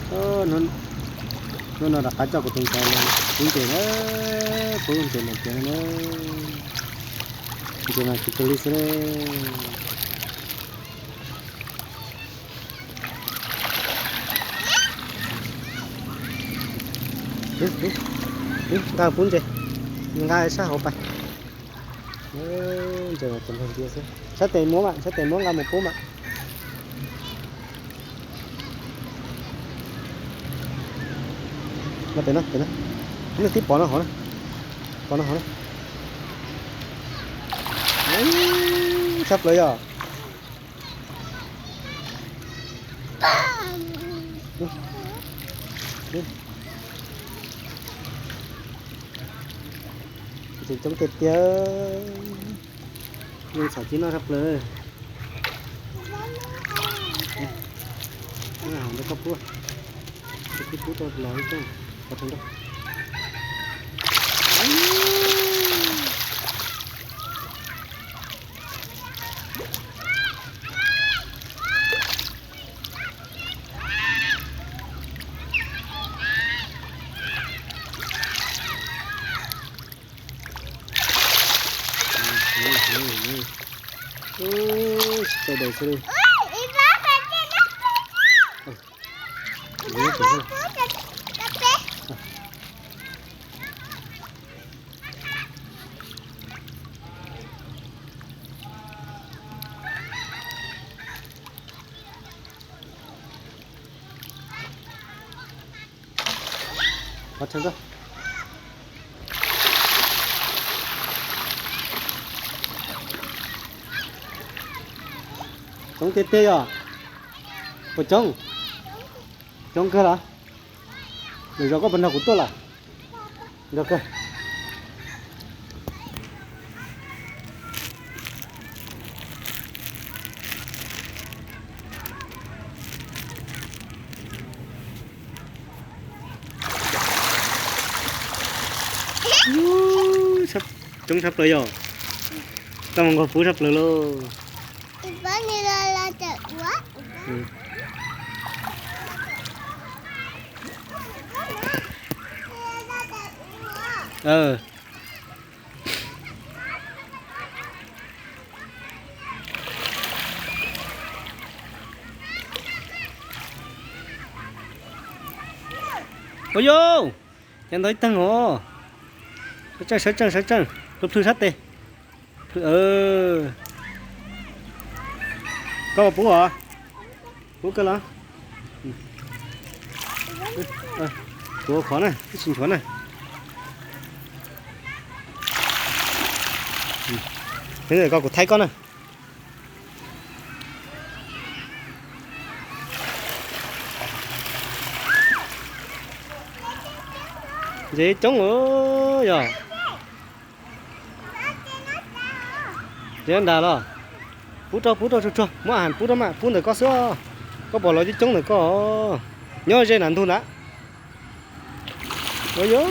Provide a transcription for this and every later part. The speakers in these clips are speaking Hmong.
Hnub no rov qab coj kuv tus ntxhais los pub ntses na, pub ntses mas tias na, ntses mas tsis kawg li xwb. Nqa pub ntses, nqa sab hauv pas. Ntses mas tseem nqaij ntiav xwb, sab tes muab mas, sab tes muab nqa mus pub mas. Tes no, tes no, nej tib pov no hov na, pov no hov na. Tshaj plaws yog. Ntses coob tiag tiag. Yeej xav cia noj tshaj plaws. Ntawd koj pub, koj pub rau los ib tsob, qhov rau nroj. Tsis tau daus xwb. Qhov tseem koj. Coob tiag tiag yog. Puas coob? Coob kawg los? Lwm zaus koj puas nrog kuv tuaj lawm? Nrog kawg. Coob tshaj plaws yog. Tau mus nkaug pub tshaj plaws lauj. Ua yau, cas ntau ib teeg os. Sawv tseej, sawv tseej, sawv tseej, plhws plhws sab tes. Koj pub os. Pub koj los. Tuav qhov na, ib tsis nchuav na. Koj kuv thaij koj na. Ntses coob yog. Ntses nrag los. Pub rau, pub rau tsuag tsuag, muab a has pub rau mas, pub ntawm koj xwb. Koj pom los coob coob ntawm koj. Nyob ze nram ntug ntawd. Ua yau.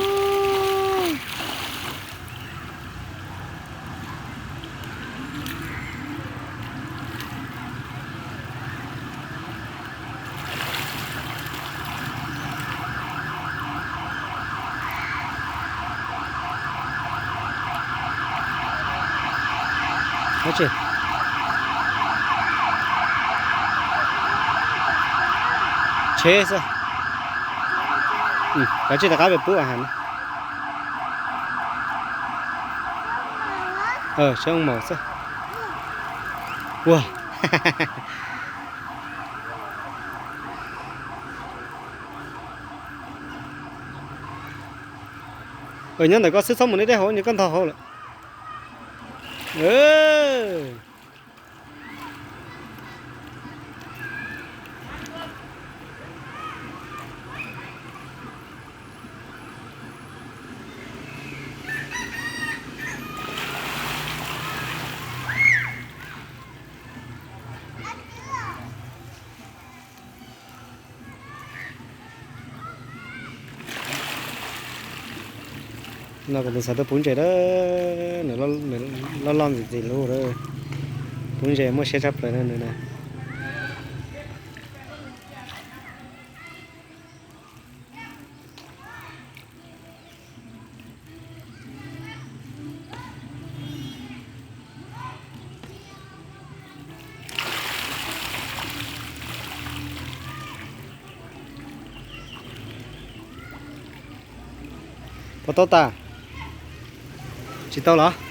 Kav tsij, tsheb xwb. Kav tsij rov qab pub a has. Tsheb maus xwb. Ua, nyob ntawm koj xwb, txhob mus deb deb hauv, nws koj ntog hauv lawm. No kuv tus xav tuaj pub ntses na, nws loj loj ntxim ntxim hlub, pub ntses muaj siab tshaj plaws na nws na. Puas tau tas? Tsis tau los?